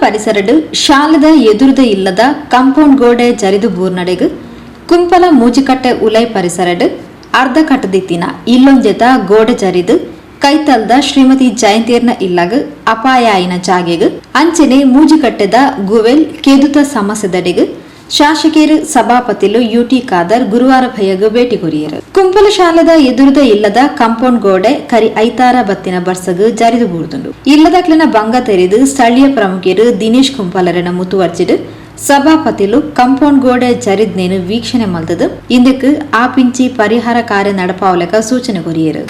ಪರಿಸರಡ್ ಶಾಲೆದ ಎದುರುದ ಇಲ್ಲದ ಕಾಂಪೌಂಡ್ ಗೋಡೆ ಜರಿದು ಬೂರ್ನಡೆಗ್ ಕುಂಪಲ ಮೂಜಿಕಟ್ಟೆ ಉಲೈ ಪರಿಸರಡ್ ಅರ್ಧ ಕಟ್ಟದಿತ್ತಿನ ಇಲ್ಲೊಂಜೆತ ಗೋಡೆ ಜರಿದು ಕೈತಲ್ದ ಶ್ರೀಮತಿ ಜಯಂತಿಯರ್ನ ಇಲ್ಲಗ್ ಅಪಾಯ ಆಯಿನ ಜಾಗೆಗ್ ಅಂಚೆನೆ ಮೂಜಿಕಟ್ಟೆದ ಗುವೆಲ್ ಕೆದುತ ಸಮಸ್ಯೆದಡೆಗ್ ಶಾಸಕೆರ್ ಸಭಾಪತಿಲು ಯುಟಿ ಖಾದರ್ ಗುರುವಾರ ಭಯ್ಯಗ್ ಭೇಟಿ ಕೊರಿಯೆರ್. ಕುಂಪಲ ಶಾಲೆದ ಎದುರುದ ಇಲ್ಲದ ಕಾಂಪೌಂಡ್ ಗೋಡೆ ಕರಿ ಐತಾರ ಬತ್ತಿನ ಬರ್ಸಗ್ ಜರಿದು ಬೂರ್ದುಂಡು. ಇಲ್ಲದಕ್ಲೆನ ಬಂಗ ತೆರಿದು ಸ್ಥಳೀಯ ಪ್ರಮುಖೆರ್ ದಿನೇಶ್ ಕುಂಪಲರೆನ ಮುತುವರ್ಜಿಡ್ ಸಭಾಪತಿಲು ಕಾಂಪೌಂಡ್ ಗೋಡೆ ಜರಿದ್ನೇನು ವೀಕ್ಷಣೆ ಮಲ್ತದು ಇಂದಕ್ಕೆ ಆಪಿಂಚಿ ಪರಿಹಾರ ಕಾರ್ಯ ನಡಪಾವಲೆಕ ಸೂಚನೆ ಕೊರಿಯೆರ್.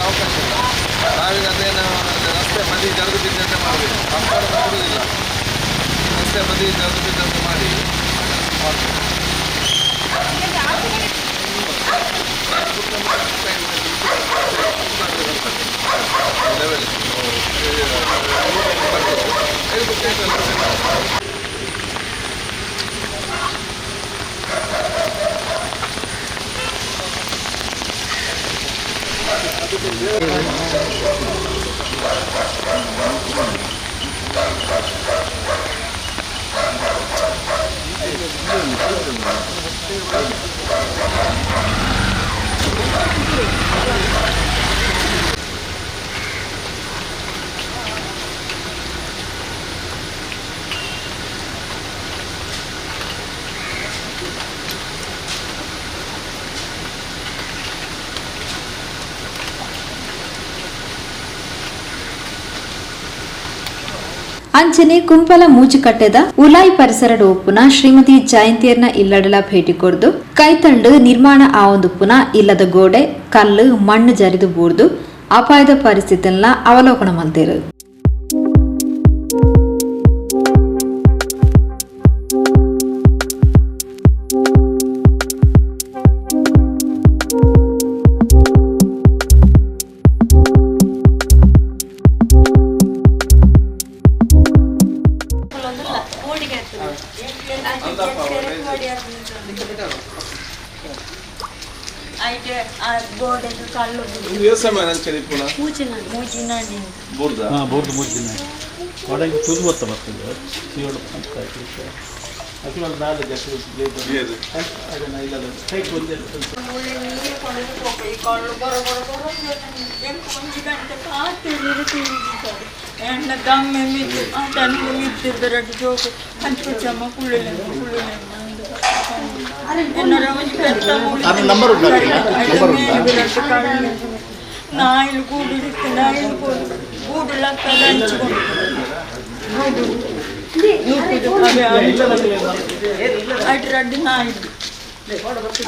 ಅವಕಾಶ ಇಲ್ಲ. ನಾವೀಗ ಅದೇನು ರಸ್ತೆ ಬದಿ ಜರಿದು ಬಿದ್ದಂತೆ ಮಾಡಬೇಕು. ಕಂಪೌಂಡ್ ಕೊಡುವುದಿಲ್ಲ. ರಸ್ತೆ ಬದಿ ಜರಿದು ಬಿದ್ದಂತೆ ಮಾಡಿ ಮಾಡ್ಬೇಕು. ಲೆವೆಲ್. ಅಂಚನೆ ಕುಂಪಲ ಮೂಜಿಕಟ್ಟೆದ ಉಲಾಯಿ ಪರಿಸರಡ್ ಉಪ್ಪುನ ಶ್ರೀಮತಿ ಜಯಂತಿಯರ್ನ ಇಲ್ಲಡಲ ಭೇಟಿ ಕೊರ್ದು ಕೈತಲ್ಡ್ ನಿರ್ಮಾಣ ಆವೊಂದುಪ್ಪುನ ಇಲ್ಲದ ಗೋಡೆ ಕಲ್ಲು ಮಣ್ಣು ಜರಿದು ಬೂರ್ದು ಅಪಾಯದ ಪರಿಸ್ಥಿತಿನ ಅವಲೋಕನ ಮಲ್ತೆರ್. ಬೂರ್ದ. ಹಾಂ, ಬೋರ್ದು ಮುಜ್ಜಿನ ಒಡಂಗಿ ತುದು ಬತ್ತ ಬರ್ತದೆ ಸೀವಡು ಅಕ್ಲು ದಾದ ಜಾಸ್ತಿ. ಏದು? ಅದನ್ನ ಇಲ್ಲ ಕೈ ಒಂದೇ. ಮುಳ್ಳು ನೀರು ಕೊಡೋದು ಪೋಪ ಈ ಕಳ್ಳು ಬರ ಬರ ಬರ ಎಂಕ್ ಒಂಜಿ ಗಂಟೆ ಪಾತೆರ್ರೆ ತಿಂದಿದ್ದಾರೆ. ಎಣ್ಣ ದಮ್ಮೆ ಮಿತ್ತು ತನ್ನ ಮಿತ್ತಿರ್ದ ರಡ್ಡ್ ಜೋಕು ಕಂಚುಚಮ್ಮ ಕುಳ್ಳುಲೆಮ್ಮ ಕುಳ್ಳುಲೆಮ್ಮ ಎನ್ನರ ಒಂಜಿ ಪೆತ್ತ. ಅದ್ರ number ಉಂಟಾ ಅಕ್ಲೆನ? Number ಉಂಟಾ? ನಾಯಿಲು ಗೂಡು ಇತ್ತು, ನಾಯಿಲು ಗೂಡು ಗೂಡು ಲಕ್ಕದ ಹಂಚಿಕೊಂಡು ಗೂಡು ನೂಕುದು ಅವೇ ಅಡ್ ರಡ್ಡ್ ನಾಯಿಲು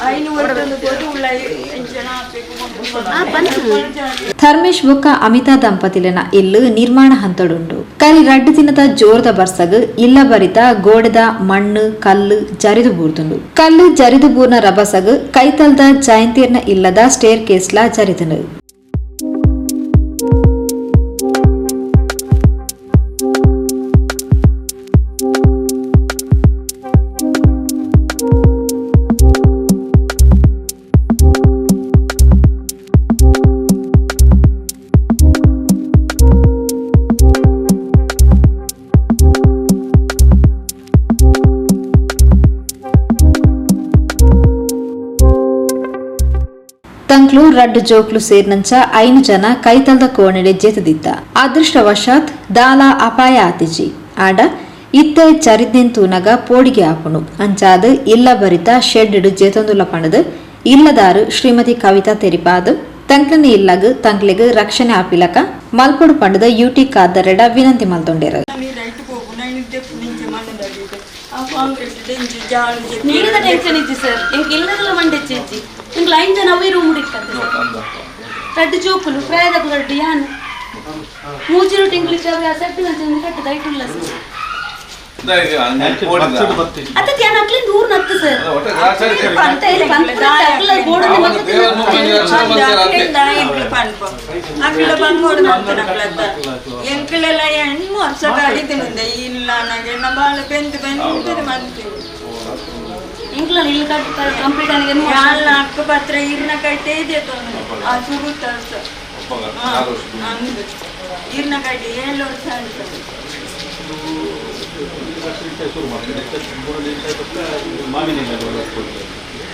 ಐನು ಒಟ್ಟೊಂದು ಪೋದು ಉಳ್ಳಾಯಿ ಎಂಚನ ಹಾಕ್ಬೇಕು. ಧರ್ಮೇಶ್ ಬೊಕ್ಕ ಅಮಿತಾ ದಂಪತಿಲೆನ ಇಲ್ಲು ನಿರ್ಮಾಣ ಹಂತಡುಂಡು. ಕರಿ ರಡ್ಡು ದಿನದ ಜೋರದ ಬರ್ಸಗ್ ಇಲ್ಲ ಬರಿತ ಗೋಡೆದ ಮಣ್ಣು ಕಲ್ಲು ಜರಿದು ಬೂರ್ದುಂಡು. ಕಲ್ಲು ಜರಿದು ಬೂರ್ನ ರಭಸಗ್ ಕೈತಲ್ದ ಜಯಂತಿಯರ್ನ ಇಲ್ಲದ ಸ್ಟೇರ್ ಕೇಸ್ಲ ಜರಿದುಂಡು. ತಂಕ್ಲು ರಡ್ಡು ಜೋಕ್ಲು ಸೇರ್ನಂಚ 5 ಜನ ಕೈತಲ್ದ ಕೋಣೆಡೆ ಜೇತದಿತ್ತ. ಅದೃಷ್ಟವಶಾತ್ ದಾಲ ಅಪಾಯ ಆತಿಜಿ. ಆಂಡ ಇತ್ತೆ ಚರಿದ್ನೆನ್ ತೂನಗ ಪೋಡಿಗೆ ಆಪುಂಡು. ಅಂಚಾದ್ ಇಲ್ಲ ಬರಿತ ಶೆಡ್ ಜೇತೊಂದುಲ್ಲ ಪಂಡದು ಇಲ್ಲದಾರು ಶ್ರೀಮತಿ ಕವಿತಾ ತೆರಿಪಾದ್. ತಂಕ್ಲನ ಇಲ್ಲಗ್ ತಂಕ್ಲೆಗ್ ರಕ್ಷಣೆ ಆಪಿಲಕ ಮಲ್ಪೊಡು ಪಂಡದ ಯುಟಿ ಖಾದರೆಡ ವಿನಂತಿ ಮಲ್ತೊಂಡೇರು. ನೀರಿನ ಟೆನ್ಷನ್ ಇಜ್ಜಿ ಸರ್, ಎಂಕ್ ಇಲ್ಲದಲ್ಲ ಮಂಡೆಚ್ಚಿ ಇಜ್ಜಿ, ಎಂಕ್ ಲೈನ್ ಜನ ಅವೇ ರೂಮ್ ಇಕ್ಕತ್ತೆ ರಡ್ಡು ಜೋಕುಲು ಪ್ರಾಯದ ರಡ್ಡು ಯಾನ್ ಮೂಜಿರು ತಿಂಗಳು ಅವೆ ಅಸಟ್ಟು ಕಟ್ಟದ ಐಟುಲ್ಲ ಸರ್. ಅತ್ತ ಯಾನ್ ಅಕ್ಲಿಂದ ಊರು ನತ್ತು ಸರ್, ಎಂಕಲೆಲ್ಲ ಹೆಣ್ಣು ವರ್ಷ ಕಡಿದು ಇಲ್ಲ ನನಗೆ ಬಾಳ ಬೆಂದು ಬೆಂದು ಮಂತೀವಿ. ಎಂಕ್ಲಲ್ಲ ಇಲ್ಲಿ ಕಂಪ್ಲೀಟ್ ಆಗಿ ಅಕ್ಕ ಪತ್ರ ಇರ್ನ ಕೈಟೆ ಇದೆ ಆ ಸುರುತ್ತ ಇರ್ನ ಕೈಟೆ 7 ವರ್ಷ ಆಯ್ತು.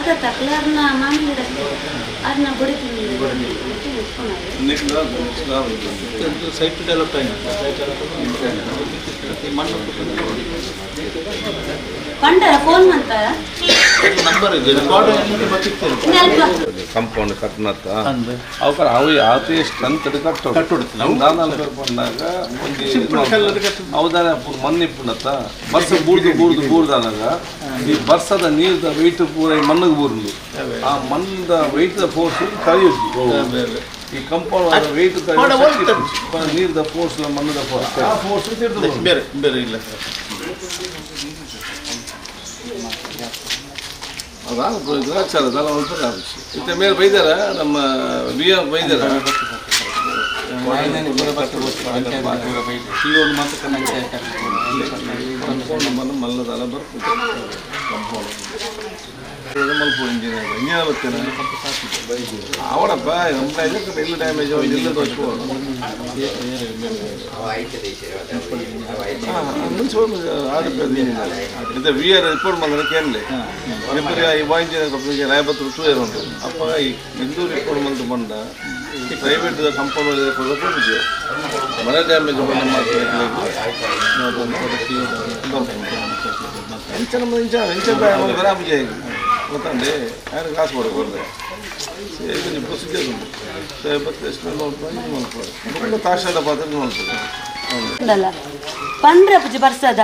ಅದ ತಕ್ಲಾರ್ನ ಮಾಮಿನ ಅದನ್ನ ಸೈಟ್ ಡೆವಲಪ್ ಮಣ್ಣು ಪಂಡರ ಫೋನ್ ಮಾಡ್ತಾರ ನಂಬರ್ ಇದೆ ಕಾಂಪೌಂಡ್ ಕಟ್ಟನತ್ತ ಅವಕಾರ ಅವು ಆತೆ ಸ್ಟ್ರೆಂತ್ ಕಟ್ಟುಡ್ತು ನಾಲ್ಕು ಬಂದಾಗ ಅವದಾನ ಮಣ್ಣು ಇಪ್ಪುನತ್ತ ಬರ್ಸ ಬೂರ್ದು ಬೂರ್ದು ಬೂರ್ದಾನಾಗ ಈ ಬರ್ಸದ ನೀರ್ದ ವೆಯ್ಟ್ ಪೂರ ಈ ಮಣ್ಣಿಗೆ ಬೂರ್ದು ಆ ಮಣ್ಣದ ವೆಯ್ಟ್ದ ಫೋರ್ಸ್ ತಡೆಯುತ್ತೆ ಈ ಕಂಪೌಂಡ್ ವೆಯ್ಟ್ ನೀರ್ದ ಫೋರ್ಸ್ ಮಣ್ಣದ ಫೋರ್ಸ್ ಆ ಫೋರ್ಸ್ ಬೇರೆ ಬೇರೆ ಇಲ್ಲ. ಅದಾದ ಅದೆಲ್ಲ ಒಂದು ಇತ್ತ ಮೇಲೆ ಬೈದಾರ ನಮ್ಮ ವಿ ಆರ್ ಬೈದಾರ ಕಂಪೌಂಡ್ ಮಲ್ಲ ಮಲ್ಲದಲ್ಲ ಬರ್ತದೆ ಕಂಪೌಂಡ್ ಮಲ್ಪೂರು ಇಂಜಿನಿಯರ್ ಇಂಜಿನಿಯರ್ ಬರ್ತೇನೆ ಅವರಪ್ಪ ನಮ್ಮ ಇಲ್ಲ ಡ್ಯಾಮೇಜ್ ಇಲ್ಲ ತೋಚ್ಬೋದು ಇದು we are report ಬಂದ್ರೆ ಕೇಳಲಿ ರಿಪೇರಿ ಈ ಇಂಜಿನಿಯರ್ ಕಂಪ್ನಿಗೆ ರಾಯಪತ್ರ ಟೂ ಇಯರ್ ಉಂಟು ಅಪ್ಪ ಈ ಹಿಂದೂ ರಿಪೋರ್ಟ್ ಬಂದು ಬಂದ ಈ ಪ್ರೈವೇಟ್ ಕಂಪೌಂಡ್ ಕೊಡೋದು ಮನೆ ಡ್ಯಾಮೇಜ್ ಬಂದ ಎಂಚ ನಮ್ಮ ಇಂಚ ಎಂಚ ಬರಾಬಿ ಗೊತ್ತಂడి ಯಾರು ಕಾಸು ಕೊಡೋದು ಇದು ಪ್ರೊಸೀಜರ್ ಉಂಟು ತಾಶಾದ ಪಾತ್ರ ಮಾಡ್ತಾರೆ ಪಂಡ್ರೆ ಪೂಜೆ ಬರ್ಸದ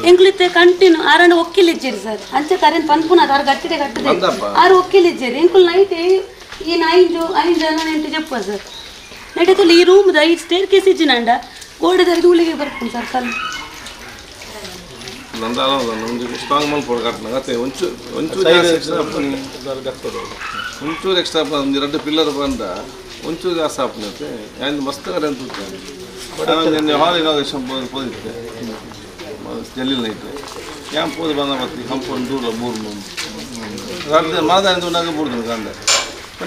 ಎಂಕ್ಲಿತ್ತೆ ಕಂಟಿನ್ಯೂ ಆರಂಡ ಒಕ್ಕಿಲಿಜ್ಜಿರಿ ಸರ್, ಅಂಚೆ ಕರೆಂಟ್ ಪನ್ಪುನ ಆರು ಗಟ್ಟಿದೆ ಕಟ್ಟದೆ ಆರು ಒಕ್ಕಿಲಿಜ್ಜಿರಿ ಎಂಕುಲ್ ನೈಟ್ ಈ 5 5 ಜನ 8 ಜಪ್ಪ ಸರ್ ನೈಟ್ ಈ ರೂಮ್ದ ಈ ಸ್ಟೇರ್ ಕೇಸ್ ಇಜ್ಜಿನಂಡ ಗೋಡೆ ಧೂಳಿಗೆ ಬರ್ಪುಂಡು ಸರ್ ಕಲ್ಲು. ನಂದಾಲ ಒಂದು ಸ್ಟ್ರಾಂಗ್ ಮಲ್ಪೊಡು ಕಟ್ಟನ ಅತ್ತೆ ಒಂಚೂರು ಒಂಚೂರು ಎಕ್ಸ್ಟ್ರಾ ಒಂಚೂರು ಎಕ್ಸ್ಟ್ರಾ ಒಂದು 2 ಪಿಲ್ಲರ್ ಬಂದ ಒಂಚೂರು ಜಾಸ್ತಿ ಆಪನತ್ತೆ ಆ್ಯಂಡ್ ಮಸ್ತ್ ಕರೆ ಅಂತ ನಿನ್ನೆ ಹಾಲ್ ಇನಾಗ್ರೇಷನ್ ಪೋದಿತ್ತೆ ಜಲ್ಲಿ ನೈಟ್ ಯಾನ್ ಪೋದು ಬಂದ ಮತ್ತೆ ಕಂಪೌಂಡ್ ದೂರ 3 ಮಾದಾನಿ ನಾಗ ಬೂರ್ದು ಕಂಡೆ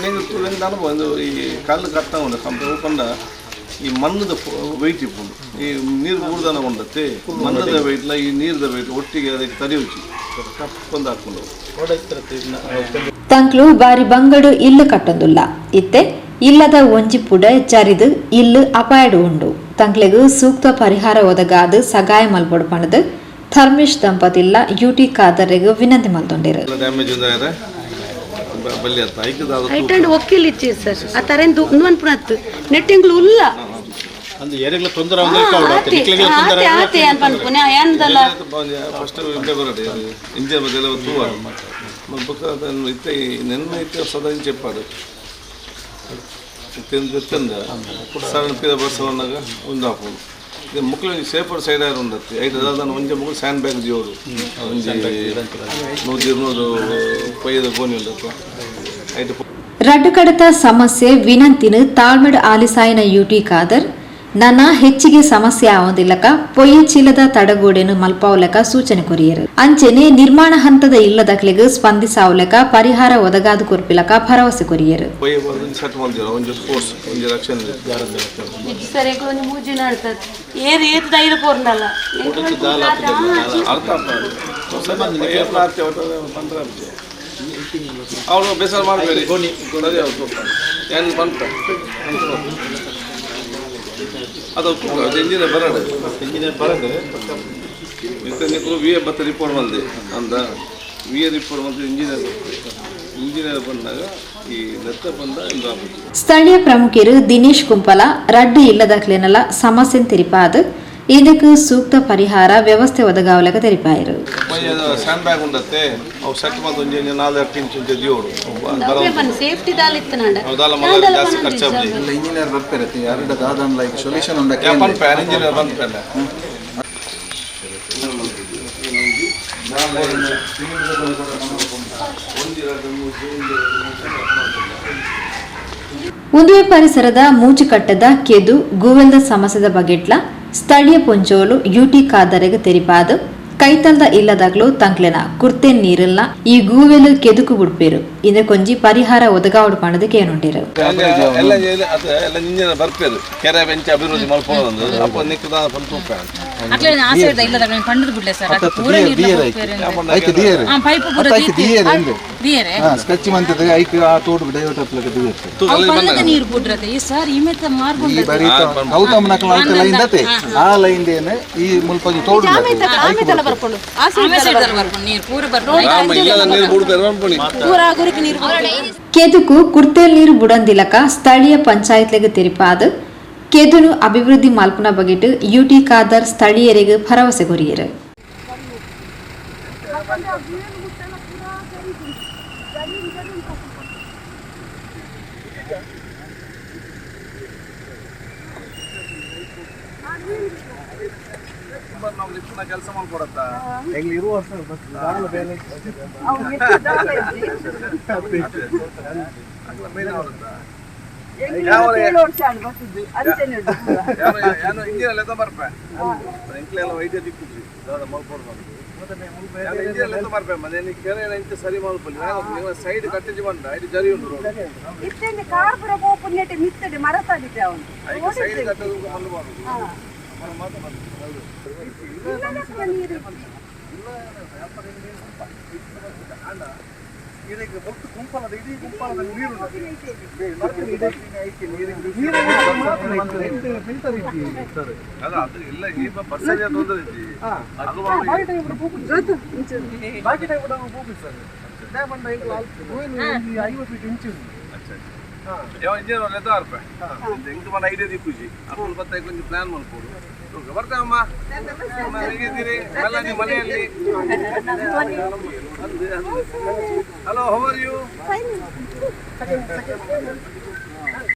ನಿಂಗೆ ತೂರಿಂದ ಅನುಭವ ಒಂದು ಈ ಕಲ್ಲು ಕಟ್ಟ ಉಂಡು ಕಂಪೌಂಡ್ ಪಂಡ ಈ ಮಣ್ಣದ ವೆಯ್ಟ್ ಇಪ್ಪುಂಡು ಈ ನೀರು ಬೂರ್ದನ ಉಂಡತ್ತೆ ಮಣ್ಣದ ವೆಯ್ಟ್ಲ ಈ ನೀರ್ದ ವೆಯ್ಟ್ ಒಟ್ಟಿಗೆ ಅದಕ್ಕೆ ತಡೆಯುಚ್ಚಿ ಕಪ್ಪೊಂದು ಹಾಕೊಂಡು ತಂಕ್ಲು ಬಾರಿ ಬಂಗಡು ಇಲ್ಲು ಕಟ್ಟೊಂದುಲ್ಲ ಇತ್ತೆ ಇಲ್ಲದ ಒಂಜಿ ಪುಡೆ ಜರಿದು ಇಲ್ಲು ಅಪಾಯಡು ಉಂಡು ತಂಕ್ಲೆಗ್ ಸೂಕ್ತ ಪರಿಹಾರ ಒದಗಾದು ಸಗಾಯ ಮಲ್ಪೊಡು ಪಂಡದು ಧರ್ಮೇಶ್ ದಂಪತಿಲ್ಲ ಯುಟಿ ಖಾದರೆಗ್ ವಿನಂತಿ ಮಲ್ತೊಂಡಿರು. ಡ್ಯಾಮೇಜ್ ಐಟಂಡ್ ಒಕ್ಕಿಲ್ ಇಚ್ಚಿ ಸರ್ ಆ ತರೆಂದು ಅನ್ಪುಣತ್ತು ನೆಟ್ಟಿಂಗ್ಲು ಉಲ್ಲ ಅಂದ್ರೆ ಏರೆಗ್ಲ ತೊಂದರೆ ಆತೆ ಆತೆ ಅನ್ಪುನೆ ಪನ್ಪುನೆ ಏನದಲ್ಲ ಫಸ್ಟ್ ಬರಡೆ ಇಂಜಿನ್ ಬದಲ ತೂವ ಬೊಕ್ಕ ಇತ್ತೆ ನೆನ್ನ ಇತ್ತೆ ಸದಾ ಇಂಚೆಪ್ಪಾಡು ತಿಂದು ತಿಂದ ಸಣ್ಣ ಪಿದ ಬರ್ಸವನ್ನಾಗ ಒಂದು ಹಾಕೋದು ಇದು ಮುಕ್ಳು ಸೇಫರ್ ಸೈಡ್ ಆರು ಉಂಡತ್ತಿ ಐಟ್ ದಾದಾನ ಒಂಜಿ ಮುಕ್ಳು ಸ್ಯಾಂಡ್ ಬ್ಯಾಗ್ ದಿಯೋಡು ಒಂಜಿ 100 200 ಪೈದ ಗೋಣಿ ಉಂಡತ್ತ ಐಟ್. ರಡ್ಡು ಕಡತ ಸಮಸ್ಯೆ ವಿನಂತಿನ ತಾಳ್ಮೆಡ್ ಆಲಿಸಾಯಿನ ಯುಟಿ ಖಾದರ್ ನನ್ನ ಹೆಚ್ಚಿಗೆ ಸಮಸ್ಯೆ ಆವೊಂದಿಲ್ಲಕ ಪೊಯ್ಯ ಚೀಲದ ತಡಗೋಡೆನು ಮಲ್ಪಾವಲಕ ಸೂಚನೆ ಕೊರಿಯರು. ಅಂಚೆನೆ ನಿರ್ಮಾಣ ಹಂತದ ಇಲ್ಲದಕ್ಲೆಗ್ ಸ್ಪಂದಿಸಾವಲಕ ಪರಿಹಾರ ಒದಗಾದು ಕೊರ್ಪಿಲಕ ಭರವಸೆ ಕೊರಿಯರು. ಅವಳು ಬೇಸರ ಮಾಡಬೇಡಿ ಏನು ಬಂತ ಅದು ಇಂಜಿನಿಯರ್ ಬರಡು ಇಂಜಿನಿಯರ್ ಬರಡು ಇತ್ತೆ ನಿಕುಲು ವಿ ಎ ಬತ್ತ ರಿಪೋರ್ಟ್ ಬಂದೆ ಅಂದ ವಿ ಎ ರಿಪೋರ್ಟ್ ಬಂದು ಇಂಜಿನಿಯರ್ ಇಂಜಿನಿಯರ್ ಬಂದಾಗ ಈ ನೆತ್ತ ಬಂದ ಇಂದು ಸ್ಥಳೀಯ ಪ್ರಮುಖರು ದಿನೇಶ್ ಕುಂಪಲ ರಡ್ಡು ಇಲ್ಲದಕ್ಲೆನಲ ಸಮಸ್ಯೆ ತೆರಿಪಾದು ಇದಕ್ಕೆ ಸೂಕ್ತ ಪರಿಹಾರ ವ್ಯವಸ್ಥೆ ಒದಗಾವಲಕ ತೆರಿಪಾಯರು. ಸ್ಯಾಂಡ್ ಬ್ಯಾಗ್ ಉಂಡತ್ತೆ ಅವು ಸೆಟ್ ಮತ್ತು ಒಂಜಿ ಒಂಜಿ ನಾಲ್ಕು ಇಂಚ್ ಇಂಚ ದಿಯೋಡು. ಸೇಫ್ಟಿ ದಾಲ ಇತ್ತನಾಂಡ ಅವು ದಾಲ ಮಲ್ಲ ಜಾಸ್ತಿ ಖರ್ಚಾಗ್ಲಿ. ಇಂಜಿನಿಯರ್ ಬರ್ತಾರೆ ಯಾರು ದಾದನ್ ಲೈಕ್ ಸೊಲ್ಯೂಷನ್ ಉಂಡ. ಯಾ ಪನ್ಪೆ ಇಂಜಿನಿಯರ್ ಪನ್ಪೆ. ಉಂದುವೆ ಪರಿಸರದ ಮೂಚುಕಟ್ಟದ ಕೆದು ಗೂವೆಲ್ದ ಸಮಸ್ಯೆದ ಬಗೆಟ್ಲ ಸ್ಥಳೀಯ ಪೊಂಚೋಲು ಯುಟಿ ಖಾದರೆಗ್ ತೆರಿಪಾದು ಕೈತಲ್ದ ಇಲ್ಲದಾಗ್ಲೂ ತಂಕ್ಲೆನ ಕುರ್ತೆನ್ ನೀರಿಲ್ಲ ಈ ಗೂವೆಲು ಕೆದುಕು ಬುಡ್ಪೇರು ಇಂದ ಕೊಂಜಿ ಪರಿಹಾರ ಒದಗಾವಡು ಪಣದು ಕೇನುಂಡಿರು. ಎಲ್ಲ ಅದು ಎಲ್ಲ ಇಂಜಿನಿಯರ್ ಬರ್ಪೇರು ಕೆರೆ ಬೆಂಚ್ ಅಭಿವೃದ್ಧಿ ಮಲ್ಪೋದು ಅಪ್ಪ ನಿಕ್ಕದ ಪಂಪ. ಅಕ್ಲೆ ಆಸೆ ಇರ್ದ ಇಲ್ಲದ ಪಂಡದ ಬಿಡ್ಲೆ ಸರ್ ಅದು ಪೂರ ನೀರ್ಲ ಹೋಗ್ಪೇರು. ಐಕ್ ದಿಯರ್. ಆ ಪೈಪ್ ಪೂರ ಐಕ್ ದಿಯರ್ ಎಂದೆ ದಿಯರೆ. ಹಾ ಸ್ಕೆಚ್ ಮಂತದ ಐಕ್ ಆ ತೋಡು ಡೈವರ್ಟ್ ಅಪ್ಲಕ ದಿಯರ್. ಅವು ಪಲ್ಲದ ನೀರು ಬುಡ್ರತೆ ಈ ಸರ್ ಇಮೆತ ಮಾರ್ಗ. ಈ ಬರೀ ಗೌತಮ್ ನಕಲ ಅಂತ ಲೈನ್ ದತೆ ಆ ಲೈನ್ ದೇನೆ ಈ ಮುಲ್ಪಜಿ ತೋಡು. ಆಮೇಲೆ ಬರ್ಕೊಂಡು ಆಮೆ ಸೈಡ್ ಬರ್ಕೊಂಡು ನೀರು ಪೂರ ಬರ್ಕೊಂಡು ಇಲ್ಲದ ನೀರು ಬಿಡ್ತಾರೆ ಪನ್ಪುಣಿ. ಪೂರ ಗುರಿಕ್ ನೀರು. ಕೆದುಕು ಕುರ್ತೆಲ್ ನೀರು ಬುಡಂದಿಲಕ ಸ್ಥಳೀಯ ಪಂಚಾಯತ್ಲೆಗ್ ತೆರಿಪಾದು ಕೆದುನು ಅಭಿವೃದ್ಧಿ ಮಲ್ಪುನ ಬಗೆಟ್ ಯುಟಿ ಖಾದರ್ ಸ್ಥಳೀಯರಿಗೆ ಭರವಸೆ ಕೊರಿಯರು. ಕೆಲಸ ಮಾಡ್ಕೊಡತ್ತಾ? ಇಂಜಿನಿಯರ್ ಲೆಕ್ಕ ಬರ್ಪೆ ಎಂಕ್ಲೆಲ್ಲ ವೈದ್ಯ ದಿಕ್ಕುಜಿ ದಾದ ಮಲ್ಪೊಡು ಇಂಜಿನಿಯರ್ ಲೆಕ್ಕ ಬರ್ಪೆ ಮತ್ತೆ ನೀ ಕೆರೆ ಇಂಚ ಸರಿ ಮಲ್ಪಲ್ಲಿ ನೀವು ಸೈಡ್ ಕಟ್ಟಿಜಿ ಬಂಡ ಇದು ಜರಿ ಉಂಟು ರೋಡ್. ಕಾರ್ ಪೂರ ಪೋಪುನೇಟೆ ಮಿತ್ತಡೆ ಮರತಾಡಿದೆ ಅವನು. ಐಕ್ ಸೈಡ್ ಕಟ್ಟೋದು ಮಲ್ಲು ಬಾರುದು. ಅಲ್ಲ ಅದು ಇಲ್ಲ ಈ ಬರ್ಸದ ತೊಂದರೆ ಇಜ್ಜಿ ಅದು. ಯಾವ ಇಂಜಿನಿಯರ್ ಲೆಕ್ಕ ಬರ್ಪೆ ಎಂಕ್ మన ಐಡಿಯಾ ದಿಕ್ಕುಜಿ ಅಪ್ಪು ಬತ್ತ ಕೊಂಚ ಪ್ಲಾನ್ ಮಲ್ಪೊಡು. ಬರ್ತೇವಮ್ಮ, ಹೇಗಿದ್ದೀರಿ ಎಲ್ಲ ನಿಮ್ಮ ಮನೆಯಲ್ಲಿ? Hello, how are you?